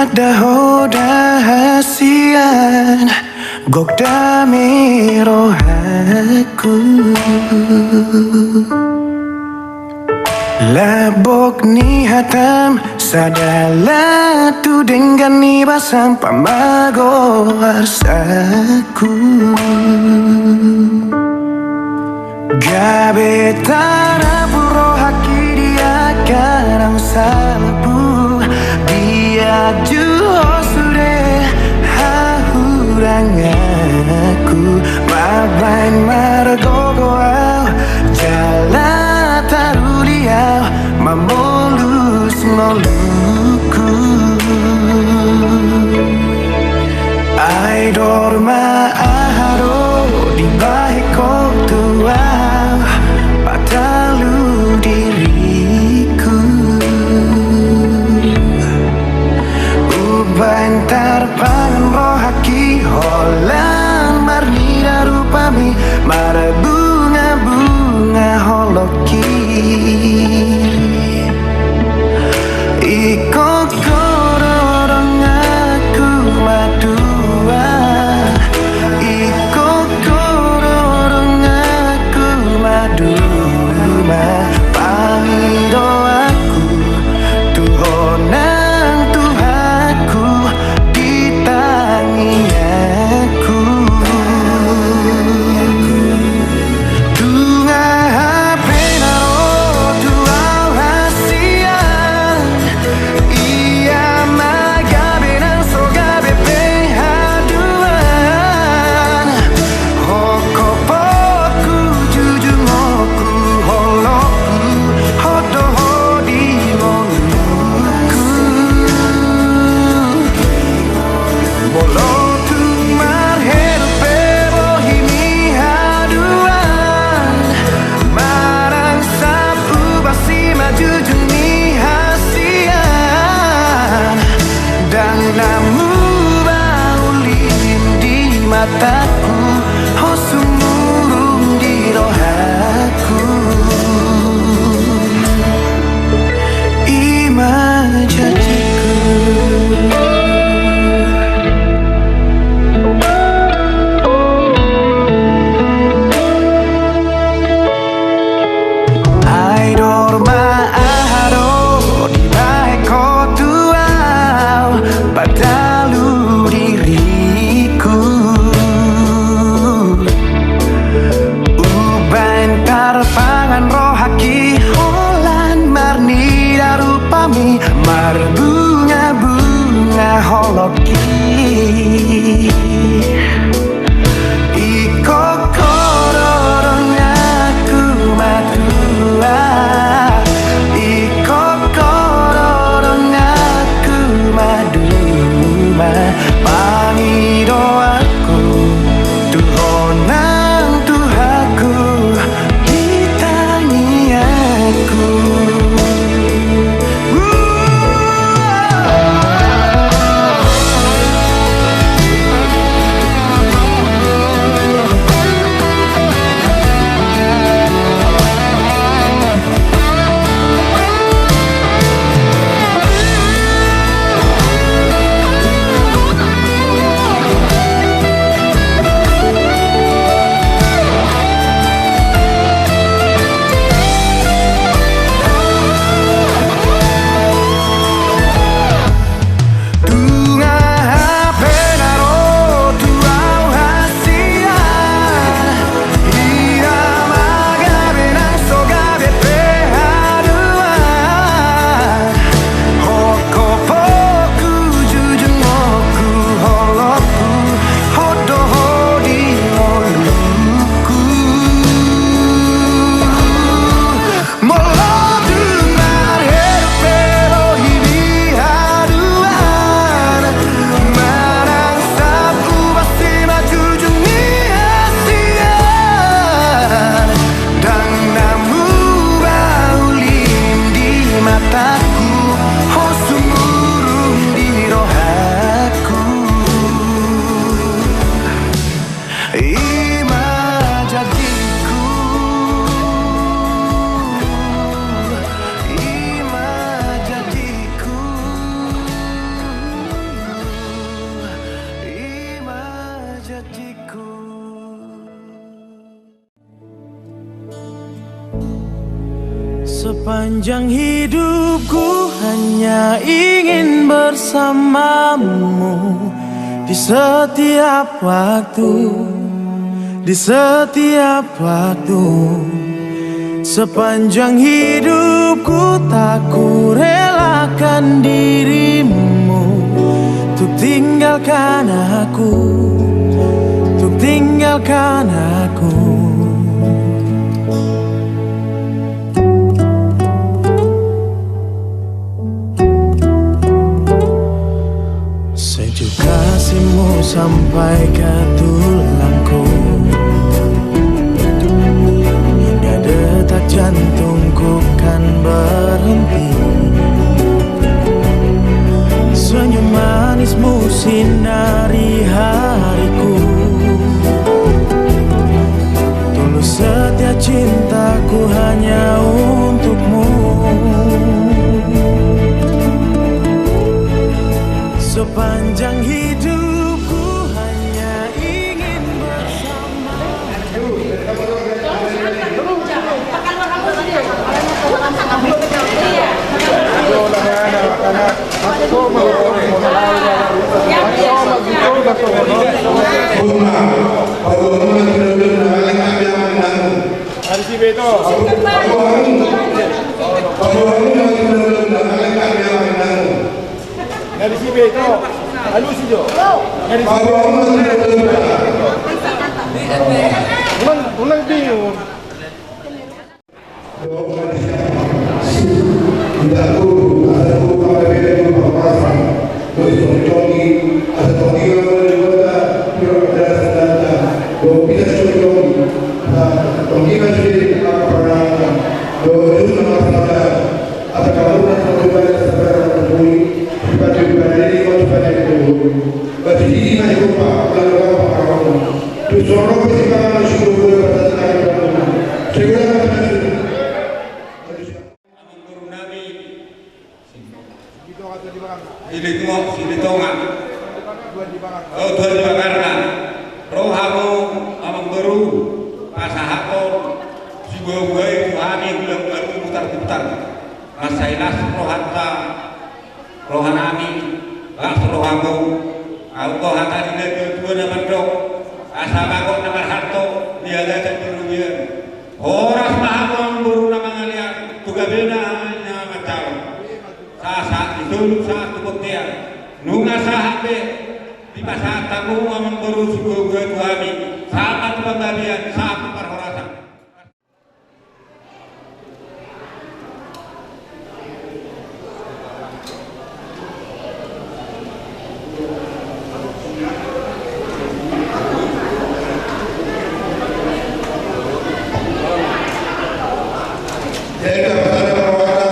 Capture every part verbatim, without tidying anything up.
Dao da hasian, gok dame rohangku. Labok ni hatam sada latu denggan ni basam pamago arsaku. Gabe tarapur rohangki di angka na salpu, dia juo sude hahuranganku, mambaen margogo au jala taruli au mamolus ngolungku. Ai dor ma aha do dibahen ho tu au, patalu diriku. Umbaen tarpangan rohangki holan marnida rupami, marbunga-bunga holongki. Ingkon ho do donganku maduma, ingkon ho do donganku maduma, pangidoanku tu ho nang Tuhanku di tangiangku. Nunga hape na ro tu au hasian, ia ma gabe nang so gabe pe haduan, hongkopku, jujungonku, holongku, ho do ho di ngolungku. Molo tung marheru pe bohi ni haduan, manang sapu basi ma jujung ni hasian, ndang na muba ulin di mataku, ho sumurung di rohangku. I ma janjiku. Ai dor ma aha do dibahen ho tu au, patalu diriku. Umbaen tarpangan rohangki holan marnida rupami, marbunga-bunga holongki. Ingkon ho do donganku maduma, ingkon ho do donganku maduma, pangidoanku tu ho nang Tuhanku di tangiangku. Sepanjang hidupku hanya ingin bersamamu di setiap waktu, di setiap waktu. Sepanjang hidupku tak ku relakan dirimu untuk tinggalkan aku, untuk tinggalkan aku. Sejuk kasihmu sampai ke tulangku, hingga detak jantungku kan berhenti. Senyum manismu sinari hariku. Tulus setia cintaku hanya untukmu. Sepanjang hidupku hanya ingin bersama. Amangboru nami, Silitonga, Silitonga. O, Tuan di Bakarna. Ro hamu, amangboru, pasahathon sibuabua i tu hami, ulang baru mutar-mutar. Mansai las rohanta, rohanami, las rohamu. Anggo hata ni natuatua na mandok, asa bagot na marhalto, di agatan di rumian. Horas ma hamu amangboru na mangalean, tu gabena hami na manjalo. Sahat-sahat ni solu, sahat tu bontean. Nunga sahat be, dipasahat hamu amangboru sibuabua tu hami. Sahat tu panggabean, sahat tu parhorasan. Jadi, pasahat ma rohanta,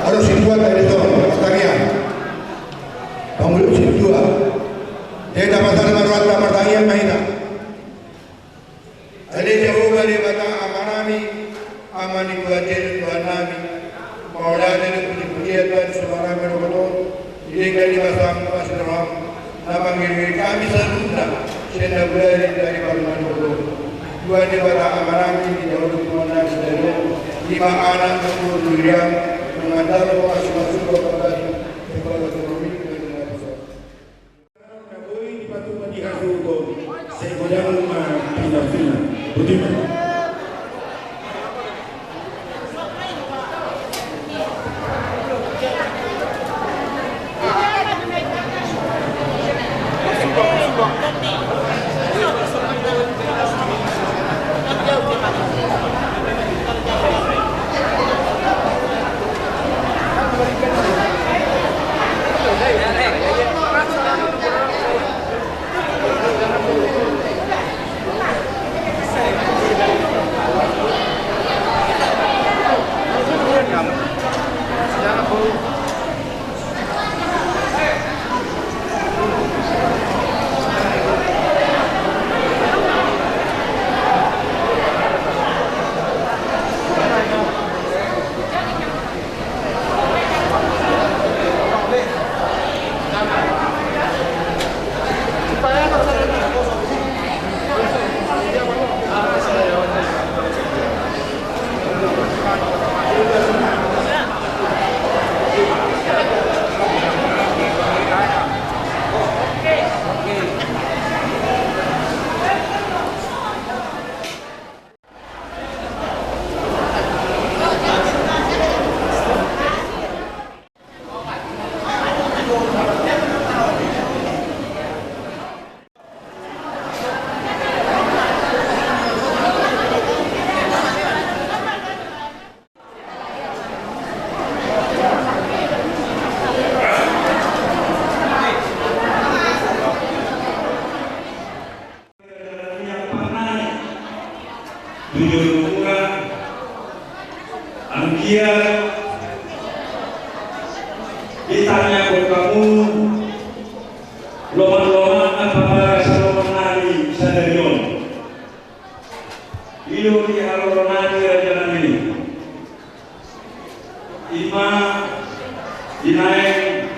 adong sintua tadi tu, tangiang. Pangulu sintua. Jadi, pasahat ma rohanta, martangiang ma hita. Ale Jahowa Debata Amanami, Ama ni Tuhan Jesus Tuhannami, mauliate do puji-pujian Tuhan, songon na mandohot on, di denggan ni basaM, asi ni rohaM, na mangiringiring hami saluhutna, sian na bodari di ari parmana on. Tuhan Debata Amanami, di jahowa Tuhannami sadari on, i ma anak dohot boru ni huriaM, mangandalhon asi ni rohaM, na boi dipatupa di hasohoton, sai godang ma pinarpinarna. Boti ma. Tangiangkon hamu, lomak-lomak na paparas lomak nami sadari on. I do di haroro nami raja nami. I ma di naeng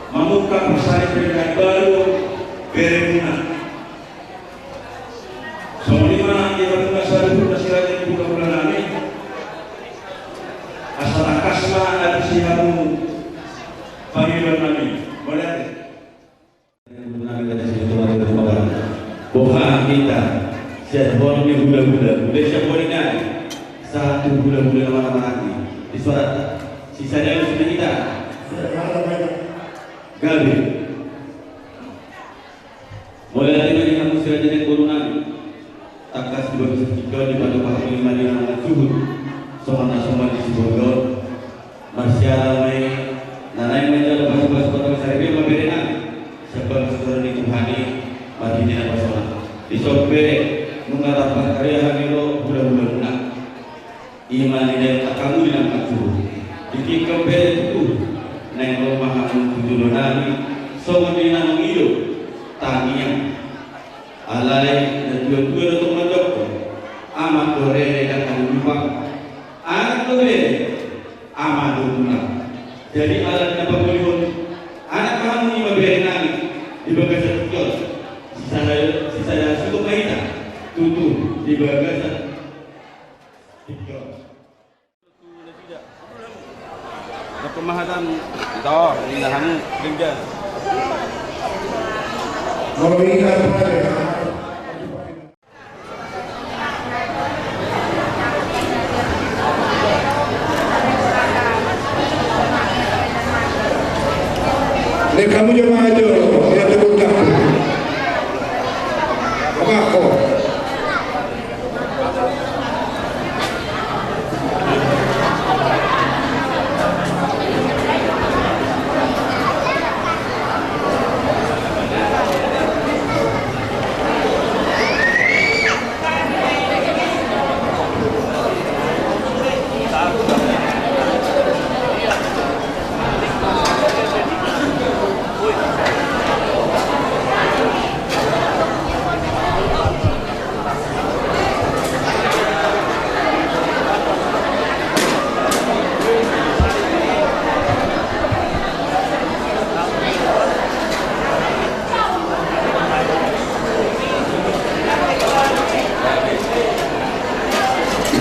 mamungka parsaripeon na imbaru beremuna. Songon i ma di hamuna saluhut na siraja ni hulahula nami. Asa tangkas ma abisi hamu pangidoan nami. Mauliate. Boha hita sian horong ni hulahula, molo sian horong ni nami sahat tu hulahula na marhahamaranggi. Di suara sisada usi na hita. Gabe. Mauliate ma di hamu siraja ni boru nami. Tangkas di bagas tingki on dipatupa hamu i ma di na mangasuhut songon na somal di siborgau. Marsiala ma i na naeng manjalo pasupasu parsaripeon ma bere nami sian bagas joro ni Tuhan i marhite na pasonang. Dison pe nunga tarpangkariahan i do hulahulamuna. I ma di daerah hamu di na mangasuhut. Di tingki on pe tutu naeng ro ma hamu tu jolo nami songon di na mangido tangiang. Alai na tuatua do tong mandokkon, amak do rere ndang hadudupan, anak do bere, ama do tulang. Jadi ala ni na pangolihon anak ma hamu i ma bere nami di bagasan tingki on. Sisada, sisada suhut ma hita tutu di bagasan tingki on. Dapot ma hata, ito, ninna hamu denggan. Lek hamu jo mangajo, ya tebut kampung. Apa kok?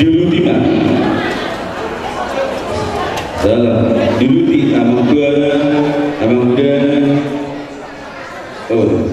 Diuluti ma. Salam. Diuluti amang tuana, amang udana. Oh.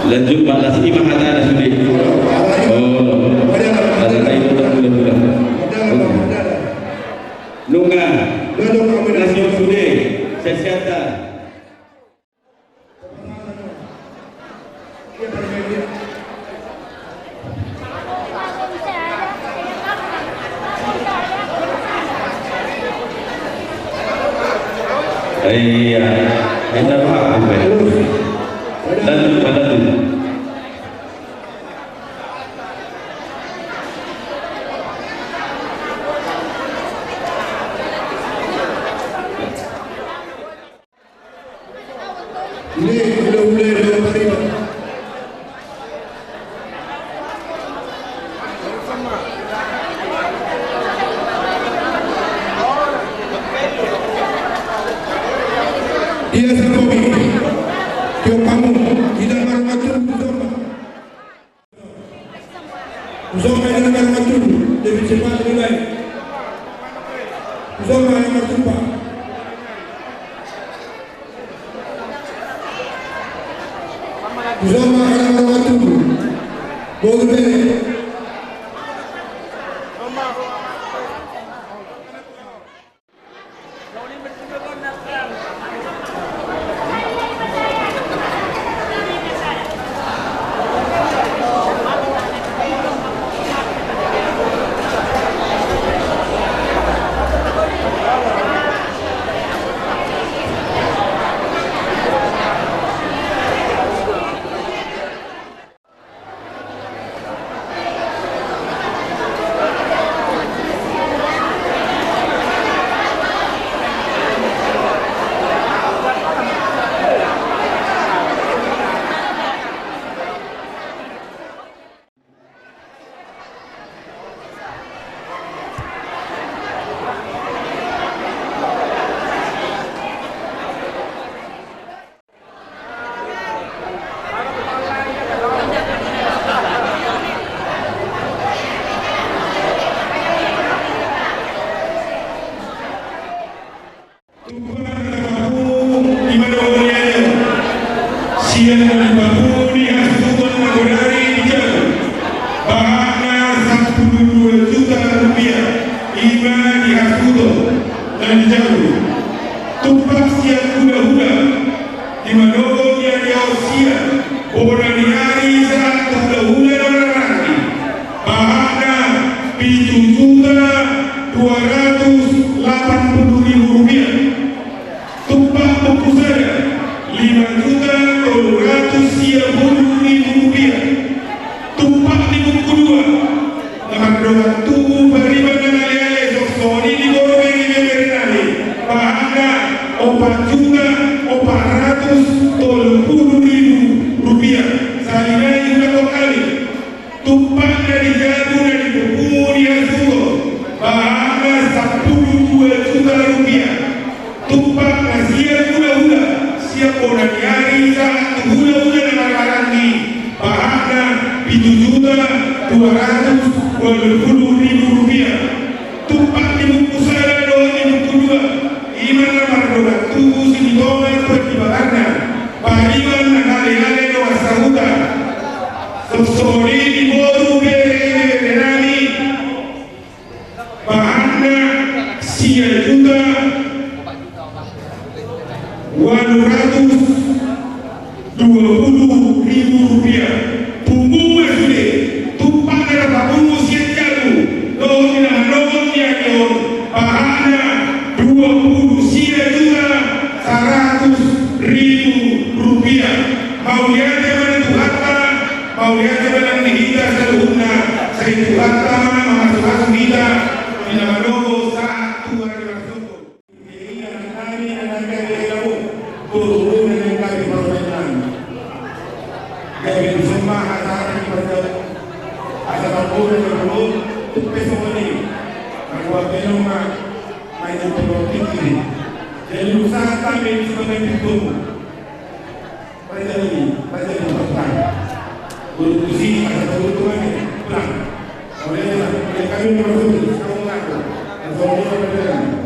Lanjut ma, las i ma hatana sude. Oh, ala na i do, udah, udah, udah. Nunga las i ma sude, sehat-sehat. Iya, enak banget. Lanjut, lanjut. Ia sabobi, tio pamu, ida marmatur, tio pamu. Husomba i na marmatur, David Sepa, David Bai. Husomba i na marmatur, Pak. Usaha makanan orang tuh. Boleh. Tumpahna na papungu i ma dohot ni aja. Sian na papungu ni hasuhuton na godang i di jabu. Bahatna sampulu dua juta rupiah i ma di hasuhuton na di jabu. Tumpak sian hulahula. Di manogot ia ni aos ia, bona ni ari sahat tu hulahula na marhaha i. Bahatna pitu juta dua ratus lapan puluh ribu rupiah. Tumpak buku sada, lima juta tolu ratus sia puluh ribu rupiah. Tumpak ni buku dua, na mardongan tubu pariban na maleale songon i di boru bere-bere nami, bahatna opat juta opat ratus tolu puluh ribu rupiah. Sahali nai hudok hami. Tumpak na di jabu na di papungu ni hasuhuton, bahatna sampulu dua juta rupiah. Tumpak na sian hulahula, sian bona ni ari sahat tu hulahula na marhaha i, bahatna pitu juta dua ratus walu puluh ribu rupiah. Tumpak ni buku sada dohot ni buku dua, i ma na mardongan tubu sinitonga tu aji bakarna, pariban na maleale dongan sahuta. Songon i di boru bere-bere nami, bahatna sia juta walu ratus dua puluh ribu rupiah. Pungu ma sude, tumpak na papungu sian jabu dohot na manogot ia ni on, bahatna dua puluh sia juta saratus ribu rupiah. Mauliate ma di Tuhanta, mauliate ma nang di hita saluhutna, sai Tuhanta ma mamasumasu hita di na manogot sahat tu ari marsogot. Jadi, dison ma hata ni parjolo, asa tambur ni parjolo, tupe songon i. Marhua pe nama, main tu parjolo tingki. Jadi, usaha kami di sebagai pintu. Parjolo i, parjolo i, parjolo i. Guru tusi, asa tambur tu kami, pulang. Oleh, oleh kami, parjolo i, sekarang mengaku. Parjolo i, parjolo i.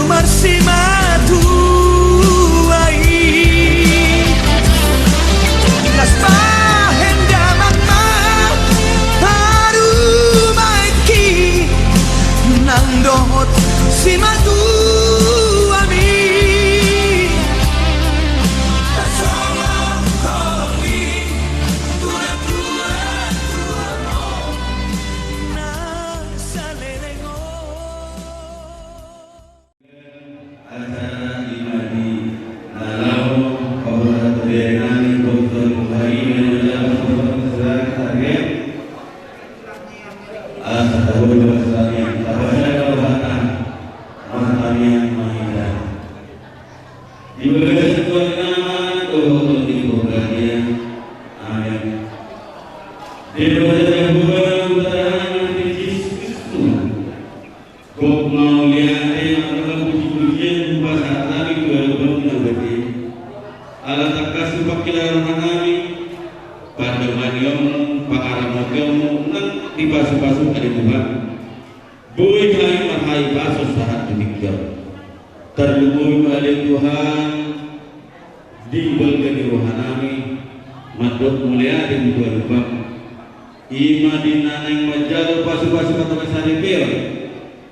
Marsimatua i. Las bahen damang ma parumaenki nang dohot simatuami. Acara i ma di na laho paboa tu bere nami, boru ni Tuhan i, na laho paboa tu bere nami. Asa taboto asa tamiang, tapasahat rohana, martamiang ma hita. Di bagasan Tuhan i, Ama dohot Tondi Porbadia. Amen. Debata Jahowa, Putra nami Jesus Kristus. Gok mauliate, mauliate, puji-pujian, hupasahat hami tu adopanmu na badia. Ala tangkas hupangkilala roha nami, pandohanionmu, pangaramotionmu, nang dipasu-pasu ale Tuhan. Boi hami marhahipason sahat tu tingki on. Tarlumobi ma ale Tuhan, di balga ni roha nami, mandok mauliate tu adopanmu. I ma di na naeng manjalo pasu-pasu patokan saripeon,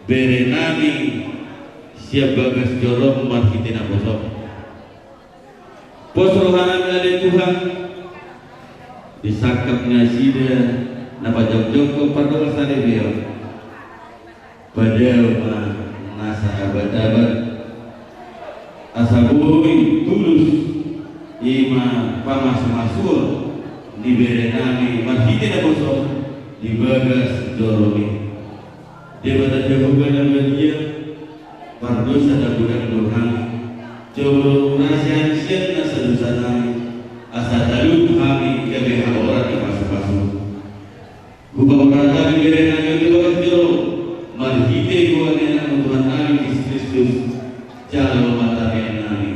bere nami sian bagas jorom marhite naposom. Pos roha nami ale Tuhan, disangkap nasida na pajongjonghon patokan saripeon. Padao ma nasa abat-abat, asa boi tulus i ma pamasu-masuon ni bere nami marhite naposom di bagas jorom i. Debata Jahowa na badia, pardosa na godang do hami, jolo urasi hami sian nasa dosa nami, asa talup hami gabe haoran ni pasu-pasu. Hupaboa hami bere nami on di bagas jorom, marhite goar ni Anakmu Tuhan nami Jesus Kristus, jalo ma tamiang nami.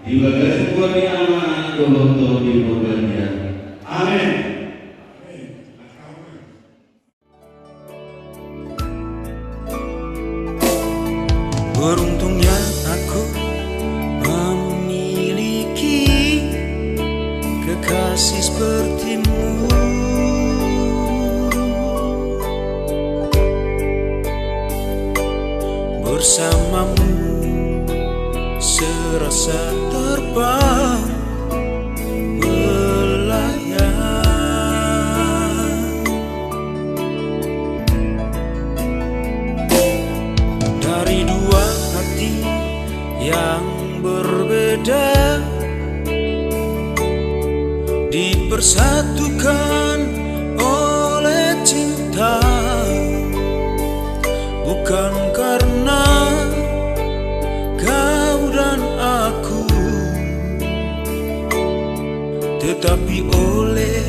Di bagasan goar ni Ama, dohot Tondi Porbadia. Amen. Beruntungnya aku memiliki kekasih sepertimu. Bersamamu serasa terbang melayang. Dari dua hati yang berbeda dipersatukan oleh cinta, bukan karena kau dan aku, tetapi oleh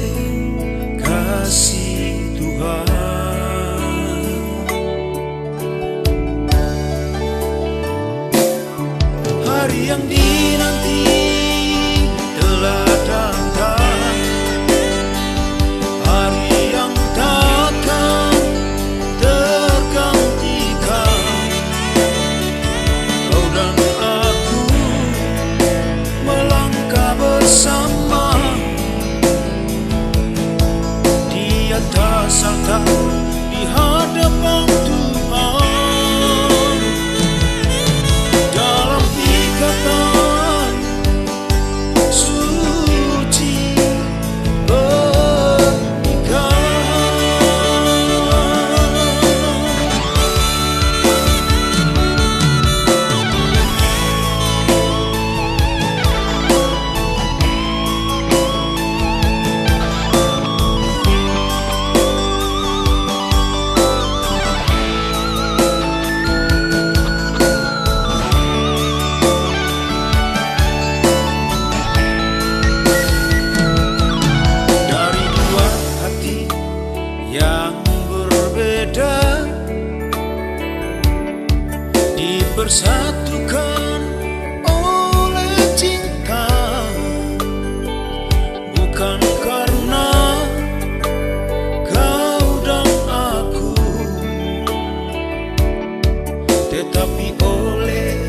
kasih Tuhan. Hari yang dinanti telah datang, hari yang takkan tergantikan. Kau dan aku melangkah bersama di atas altar, di hadapan Tuhan, dalam ikatan suci pernikahan. Dari dua hati yang berbeda dipersatukan oleh cinta, bukan karena kau dan aku, tetapi oleh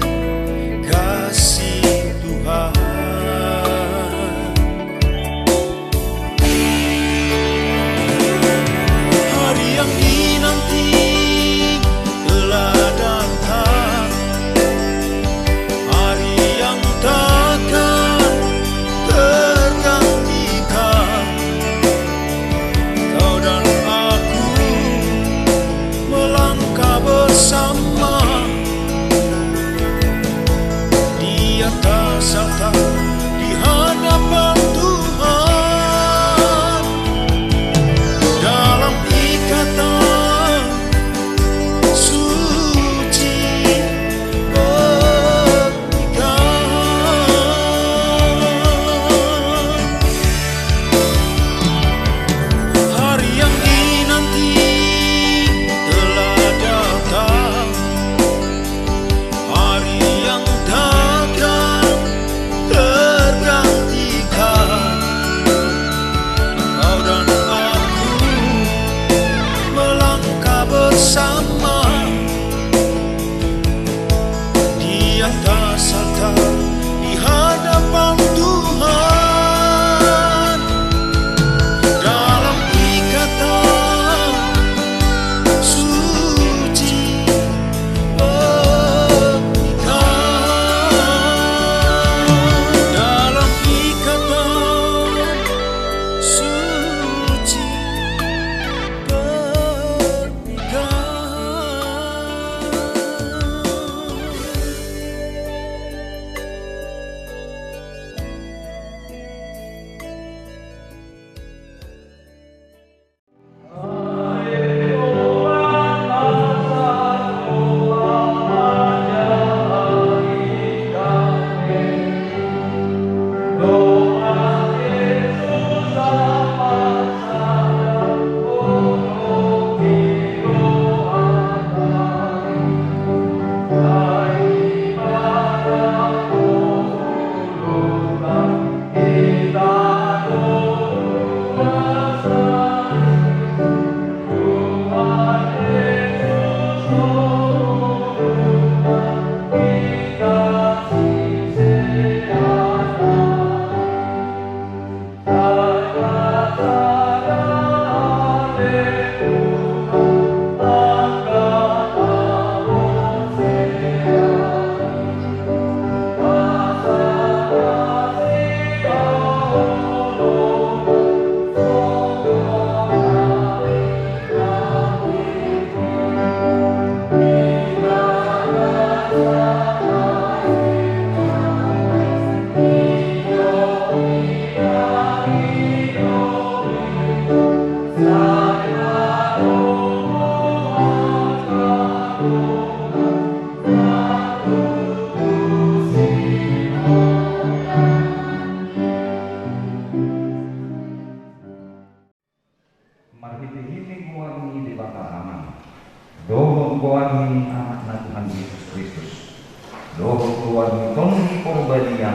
Roha ni Tondi Porbadia.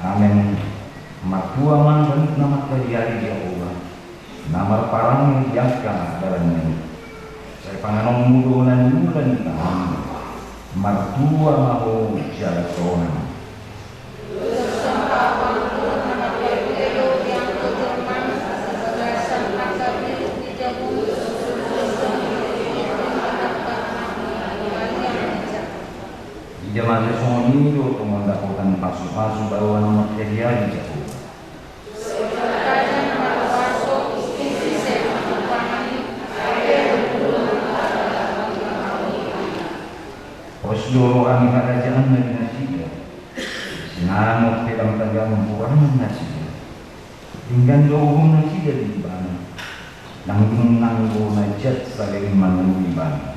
Amen. Martua ma ganup na mangkabiari Jahowa, na marparange di angka dalanna i. Sai panganonmu do na niula ni tanganmu. Martua ma ho jala sonang. Ija ma songon i do tongon dapotan pasupasu baoa na mangkabiari Jahowa. Pos do roha ni harajaanna di nasida. Sinamot pe ndang tagangan hurangan nasida. Denggan do uhum nasida di Ibana. Ndang dung nanggo na jat saleleng mangihuti Ibana.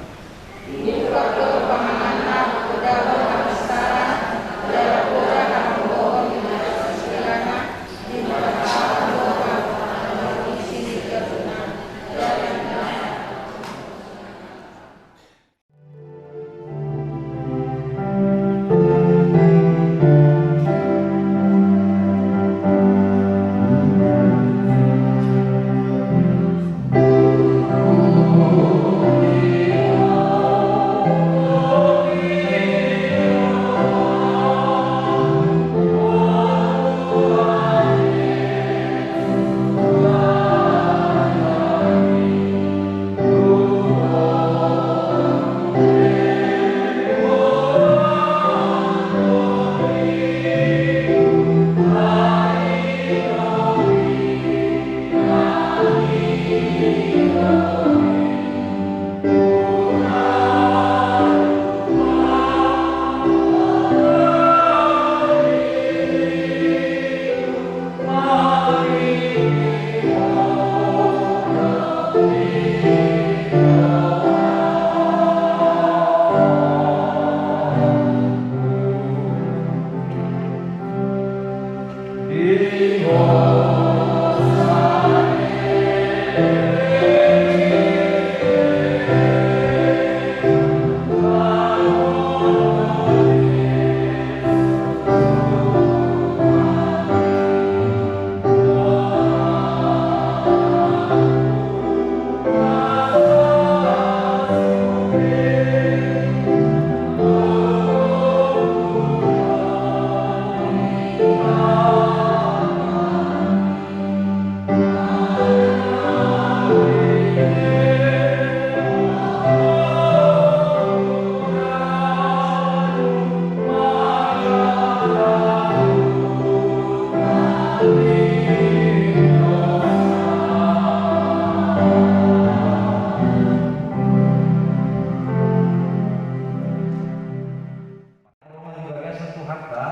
Di bagasan Tuhanta,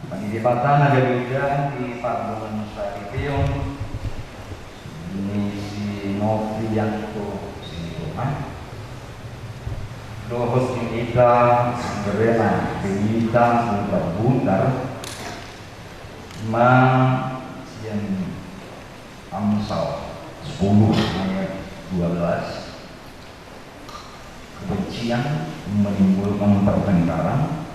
Apa ni Debata na gabe undaan di pardongan ni sadari on, ni si Novianto Situmorang, dohot di hita sebenarna, di hita butar-butar, ma sian Amsal sepuluh ayat dua belas. Kebencian menimbulkan pertengkaran,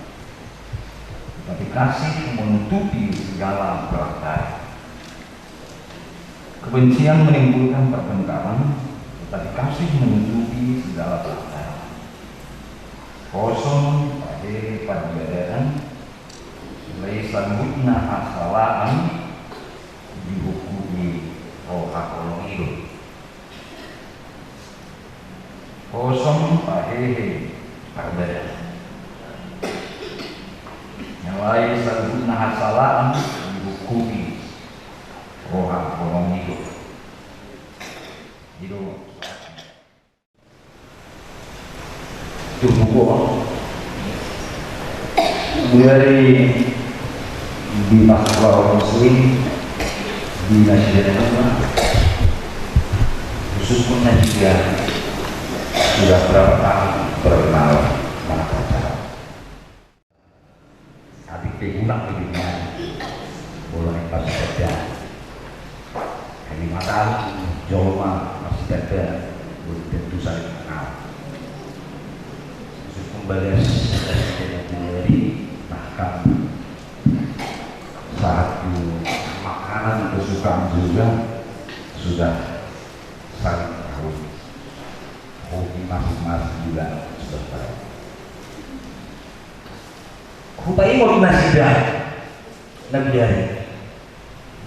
tetapi kasih menutupi segala pelanggaran. Kebencian menimbulkan pertengkaran, tetapi kasih menutupi segala pelanggaran. Hosom pahehe parbadaan, alai saluhutna hasalaan dihukumi roha holong i do. Hosom pahehe parbadaan, alai saluhutna hasalaan dihukumi roha holong i do. I do. Tubuhon. Mulai di pastor muslim di nasida na khusus pun nasida sudah berapa tahun berkenalan mana pacaran. Tapi pe unang di dunia boleh pas kerja. Lima tahun jolma masih ada, belum tentu saling kenal. Khusus pun bagas Satu makanan kesukaan juga sudah saling tahu. Hobi masing-masing juga sudah tahu. Rupanya mau dinasida lebih dari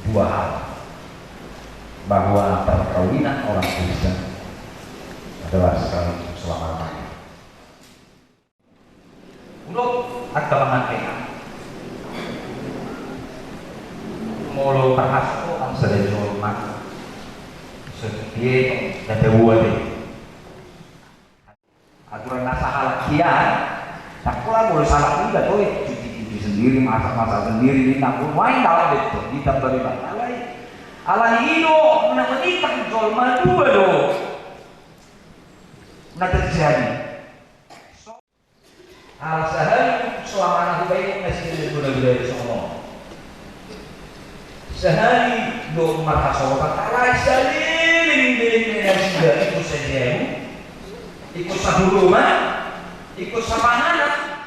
dua hal, bahwa perkawinan orang Kristen adalah sekaligus selama-lamanya. Untuk agama kita, molo parhasaan sada jolma, setia dan buat aturan na sahalak hian, tak pola molo sahalak i da toe, cuci-cuci sendiri, masak-masak sendiri, ninna pun main dalam betul, ditambah bebas. Alai, alai i do na menikah jolma dua do na terjadi. Ala sahali solamana hubaen nasida dua na bidari songon on. Sahali do marhasohotan, alai saleleng-leleng nasida ingkon sajabu, ingkon sahuruman, ingkon sapanganan,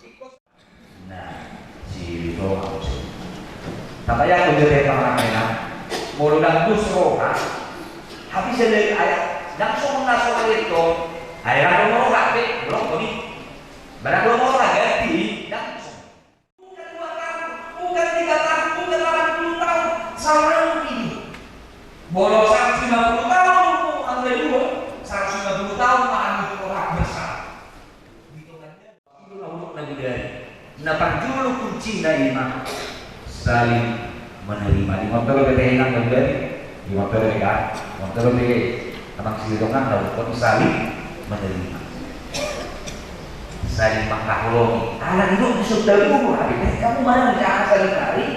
ingkon sa-, nah, si Rito mausi. Tabayangkon jo, teman-teman, molo ndang dos roha, habis dari ayat, ndang songon na so Rito, ayat ndang roha, be, belum koni. Barang belum roha, ganti, ndang songon. Bukan dua tahun, bukan tiga tahun, bukan delapan puluh tahun, saratus lima puluh tahun. Molo saratus lima puluh tahun, angka dua, saratus lima puluh tahun, makan itu orang bersama. Di tengahnya, itu na ulok na bidari. Na parjolo kuncina i ma saling menerima. Di motor B T N na bidari. Di motor B K, motor B K. Amang si dongan na ulok saling menerima. Saling mangkaholongi. Ala didok di sabda guru, habis kamu mana menjaga saling hari?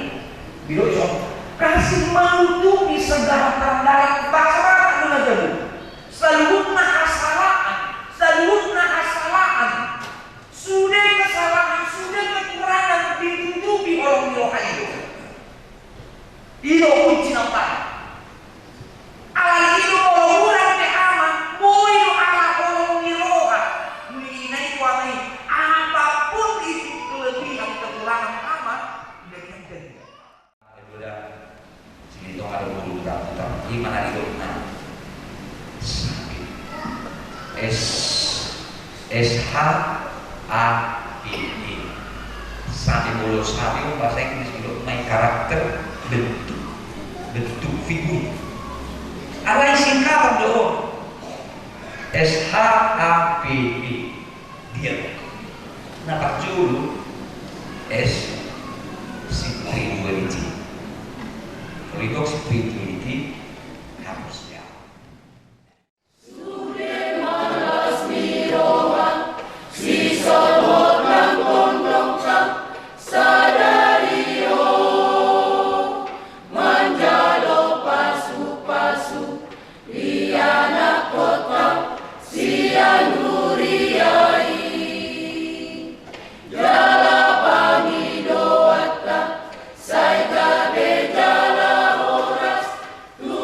Didok so, kasih menutupi segala pelanggaran. Bahasa Batak tu na jago. Saluhutna hasalaan, saluhutna hasalaan. Sude kesalahan, sude kekurangan ditutupi oleh roha i do. I do kunci na paling. Alani i do molo hurang pe ama, boi do ala holong ni roha. Muli na i tu ama i, apapun itu kelebihan kekurangan ama, tidak akan jadi. Sini tong ada guru tak tak lima hari dok na. Sapi. S, S H A P I. Sapi, molo sapi, molo bahasa Inggris dok, main karakter, bentuk, bentuk figur. Alai singkatan do. S H A P I. Dia. Na parjolo S, spirituality. Molo didok spirituality, harus ya. Sude malas ni roha, sisolhot nang gondongta, sadari on manjalo pasupasu, ianakhonta sian huria i. Jala pangidoanta sai gabe jala horas tu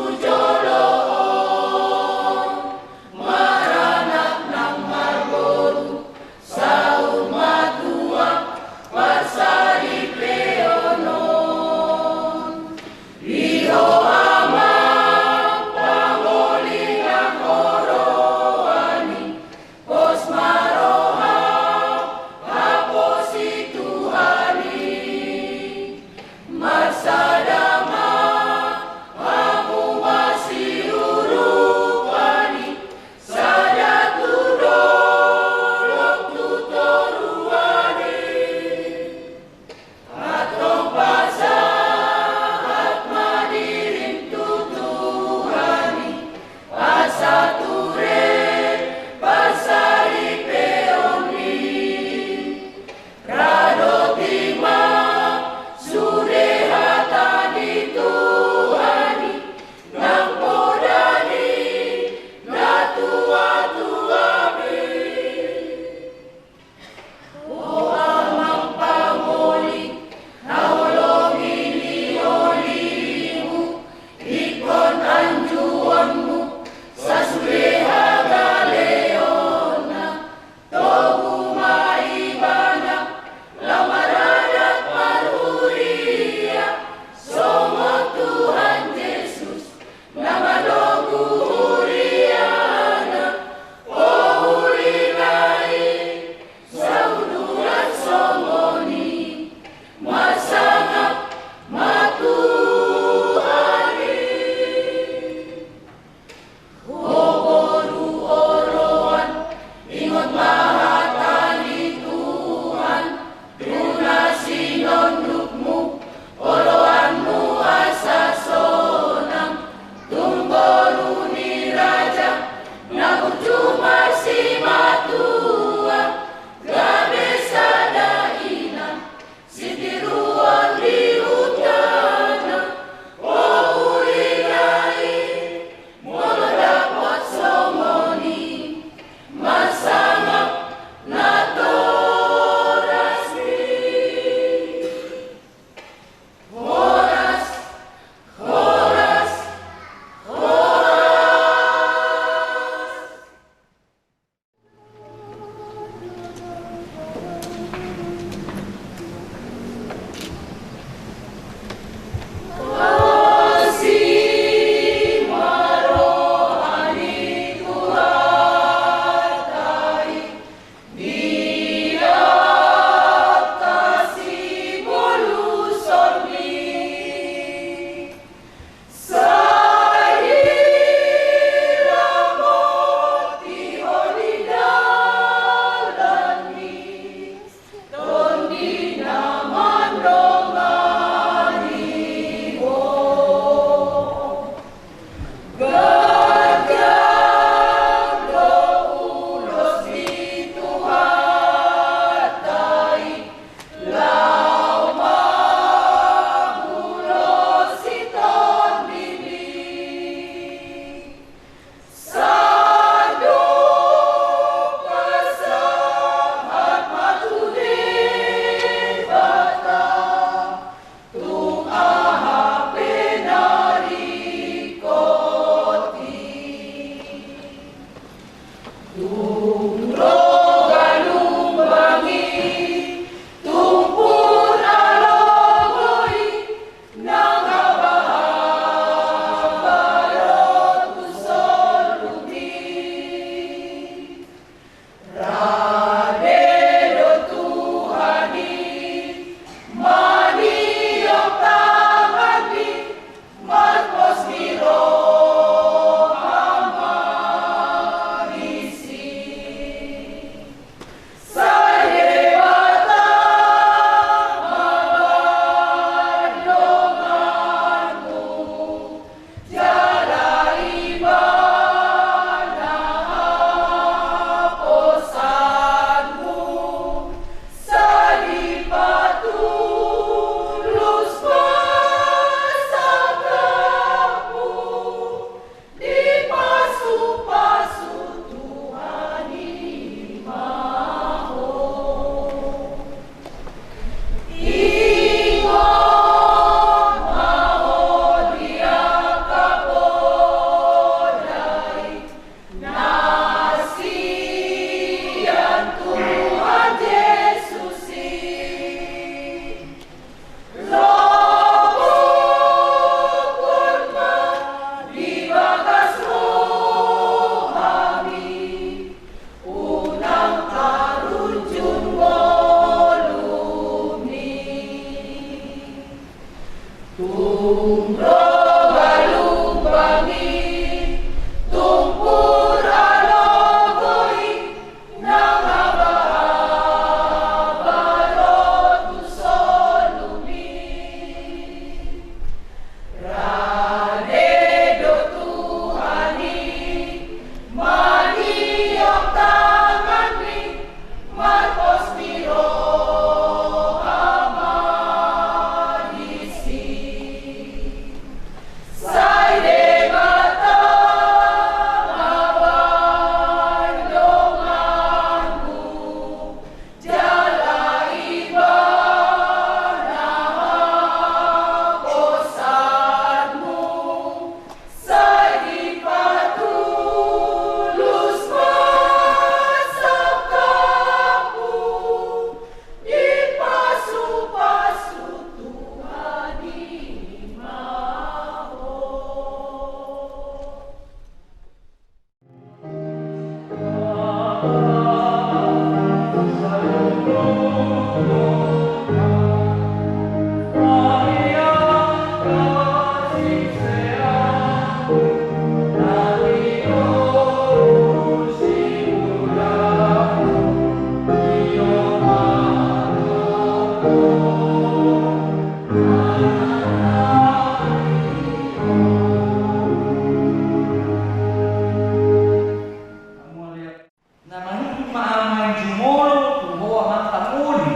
Na manungkun ma au nuaeng jumolo tu ho amang pangoli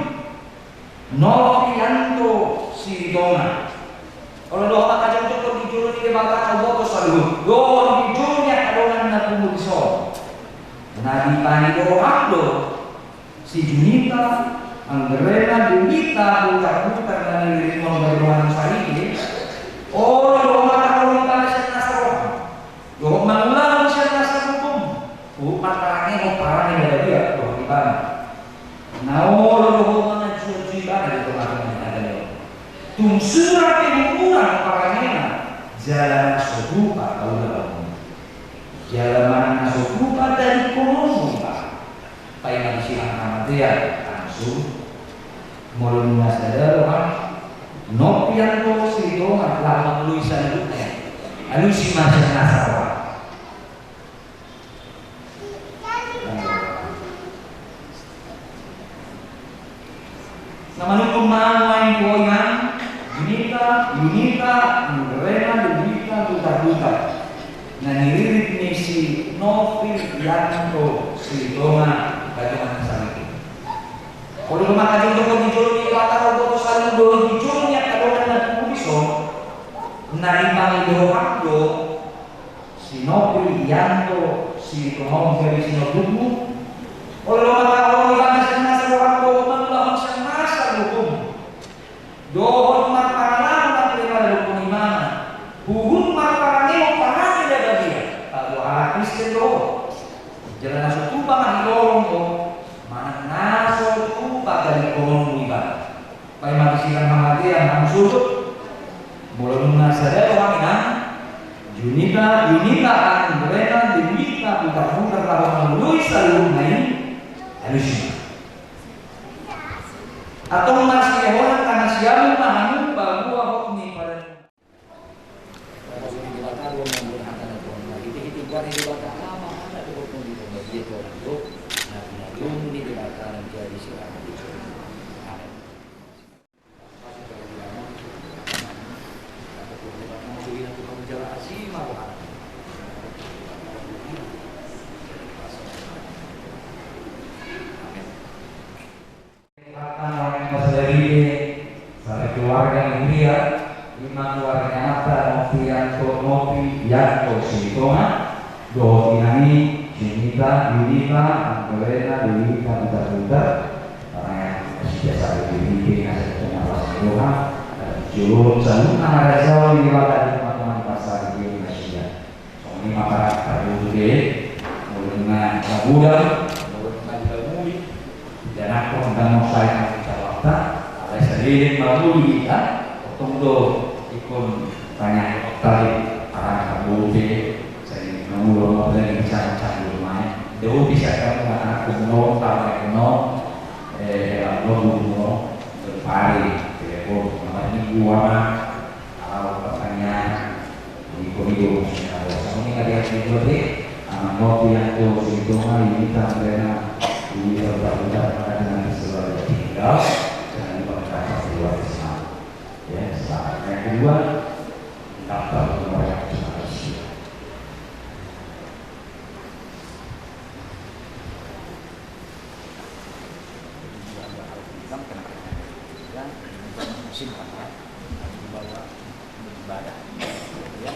Novianto Silitonga. Olo do ho mangkajongjong di jolo ni Debata na umboto saluhut dohot di jolo ni angka dongan na pungu dison. Na dipangido roham do si Junita, Anggrena, Dewita, Butarbutar na niririmon di roha ni sahite. Olo do ho mangkaholongi ibana sian nasa roham dohot mangulahon sian nasa gogo, huhut marparangehon parange na badia dohot ibana. Na olo do ho manganjuanju ibana di tongatonga ni hagabeon. Tung sura pe humurang parangena, jala na so tupa paulahon, jala manang na so tupa tadingkononmu ibana. Paima disi angka hamatean langsung. Molo nunga sada roham, Novianto Silitonga, laho mangoloi saluhutna i, alusi ma sian nasa roham. Na manungkun ma au nuaeng tu ho inang, Junita, Yunita, Anggrena, Dewita, Butarbutar na niririt ni si Novianto Silitonga, batu manis sangit. Olo do ho mangkajongjong di jolo ni Debata na umboto saluhut dohot di jolo ni angka dongan na pungu dison. Na dipangido roham do si Novianto Silitonga on jadi sinondukmu. Olo do ho mangkaholongi ibana sian nasa roham dohot mangulahon sian nasa gogo, dohot marparangehon na peleman dohot ibana, huhut marparangehon parange na badia. Tahu halak Kristen do ho. Jala na so tupa mangilolong do, manang na so tupa tadingkononmu ibana. Paima disi angka hamatean langsung. Molo nunga sada roham inang, Junita, Yunita, Anggrena, Dewita, Butarbutar laho mangoloi saluhutna i, alusi ma. Antong marsihohotan ma hamu, paboahon ni padan. Amen. Hata nuaeng pasadari, sada keluarga ni huria, ima keluarga nata Novianto, Novianto Silitonga, dohot inang i, Junita, Yunita, Anggrena, Dewita, Butarbutar. Karena nasida sada di huria, nasida na las ni roha, na di jolo saluhutna marajao di Debata di tongatonga ni parsahit nasida. Songon i ma parange parboru be, molo nunga magodang, molo nunga dipamuli, dan aku ndang mau saya nanti jawabta, alai saleleng mangolu hita, otong do ingkon tanya tadi, parange parboru be, sai mangolu, mau tadi bicara-bicara dulu main. Dia bisa kamu anak kuno, tahu kuno, eh, dalam dua puluh kuno, dari pari, telepon, nomor minggu, ama, kalau pertanyaan, Ibu-ibu, songon i ma di hami dua be, Amang Novianto Silitonga, Yunita, Anggrena, Yunita, Butarbutar, dengan keluarga tinggal, jangan lupa mendaftar keluarga selamat. Ya, selamat. Yang kedua, mendaftar keluarga selamat. Musim kan, ya. Ibadah. Ya.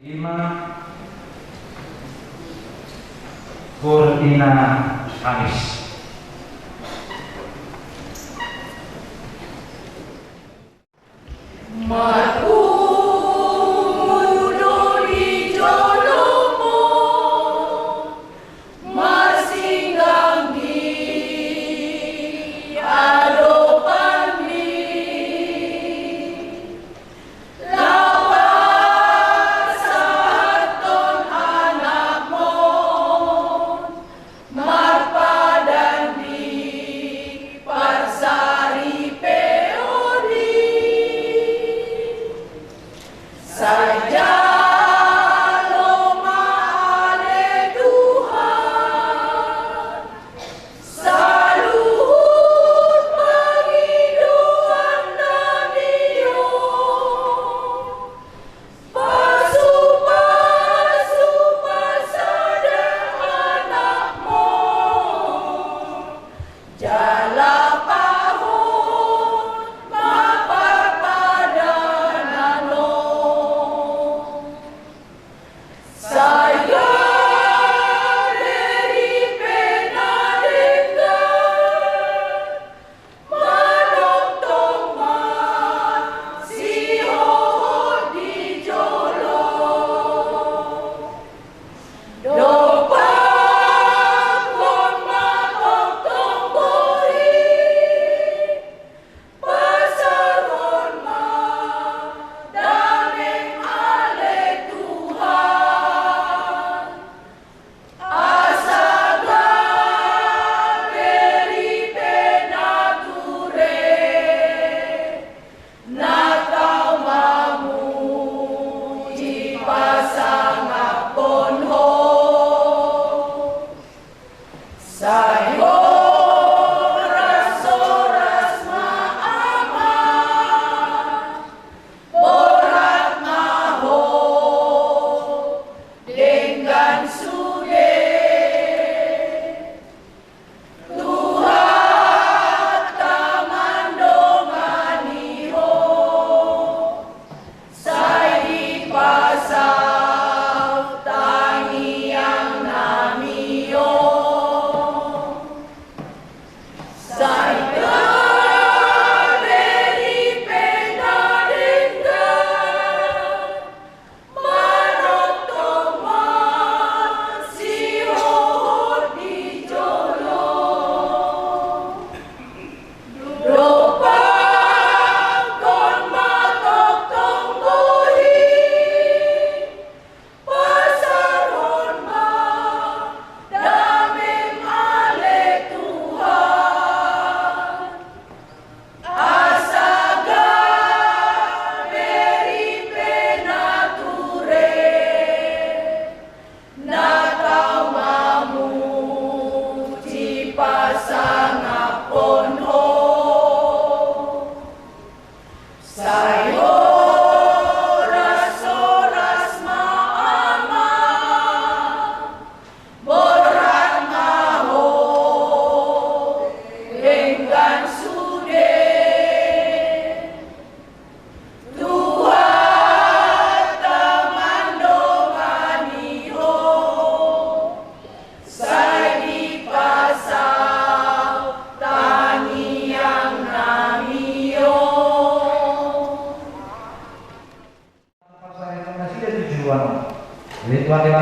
Ima Ferdina Kamis. Marpungu do di jolomu, marsinggang di adopanmi, laho pasahat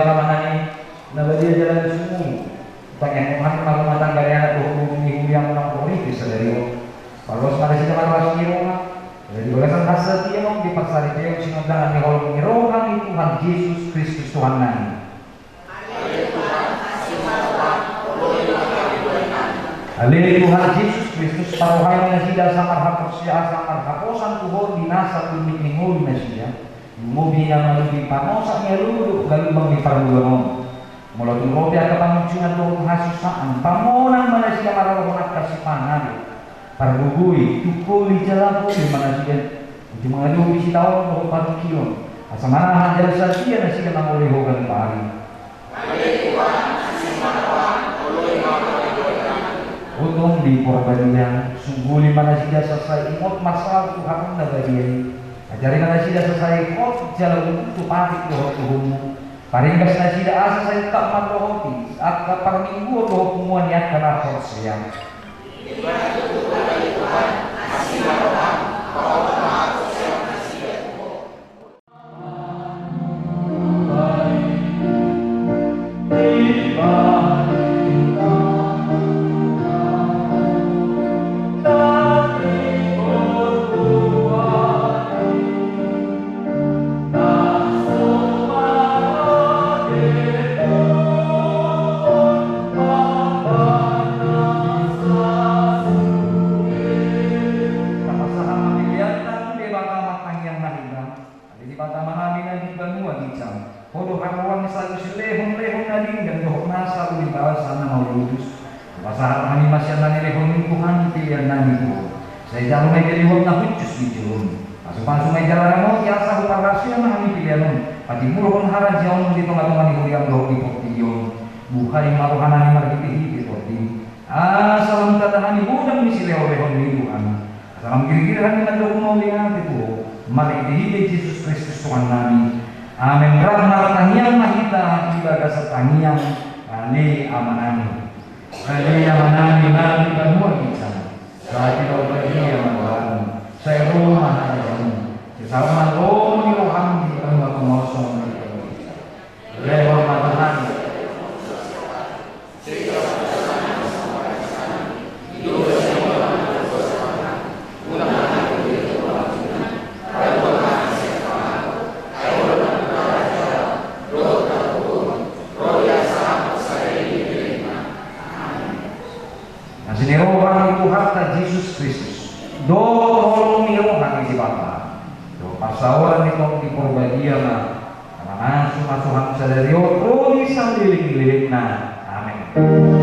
Amanami na badia jala na sumurung, tangianghon ma rumah tangga ni anak dohot boru ni huriaM na umur i sadari on. Parluas ma nasida marlas ni roha, jala di bagasan hasatiaon diparsaripeon sinondangkon ni holong ni roha ni Tuhan Jesus Kristus Tuhannami. Ale Tuhan Jesus Kristus, parrohai ma nasida asa marhaporseaon, asa marhaposan tu Ho di nasa tumit ni ngolu nasida. Lumobi na malubi panosak ni alualu dohot galubang ni parngoluon on. Molo tung ro pe angka pangunjunan dohot hasusaan, pamonang ma nasida maralohon angka sipanganon. Pargogoi, tungkoli jala holi ma nasida. Unjung mangadopi sitaonon dohot parungkilon, asa manahan jala satia nasida mangoloi Ho ganup ari. Ho Tondi Porbadia, sungguli ma nasida asa sai ingot marsaor tu hatangMu na badia i. Ajari ma nasida asa sai hot jala unduk tu patik dohot tu humum. Paringgas nasida asa sai tap mandohoti angka parmingguon dohot punguan ni angka na porsea. Tapasahat ma pelean nang Debata martangiang ma hita. Ale Debata Amanami na di banua ginjang, Ho do haroan ni saluhut lehonlehon na denggan dohot nasa uli basa na mauliutus. Hupasahat hami ma sian na nilehon ni Tuhan pelean nami tu Ho. Sai jalo ma i jadi uap na hushus di jolomi. Pasupasu ma i jala ramoti asa huparhaseang ma hami pelean on patimbulhon harajaonMu di tongatonga ni huriaM dohot di portibi on. Buhai ma rohanami marhitehite TondiM. Asa lam tanda hami godang ni silehonlehon ni Tuhan. Asa lam girgir hami mandok mauliate tu Ho marhitehite Jesus Kristus Tuhannami. Amen. Rap martangiang ma hita di bagasan tangiang. Ale Amanami. Ale Amanami na di banua ginjang, sai pinarbadia ma goarMu, sai ro ma harajaonMu, sai saut ma lomo ni rohaM di banua tonga on songon na di banua ginjang. Lehon ma tu hami. Asi ni roha ni Tuhanta Jesus Kristus, dohot holong ni roha ni Debata, dohot parsaoran ni Tondi Porbadia ma, na mamasu-masu hami sadari on ro di saleleng-lelengna. Amen.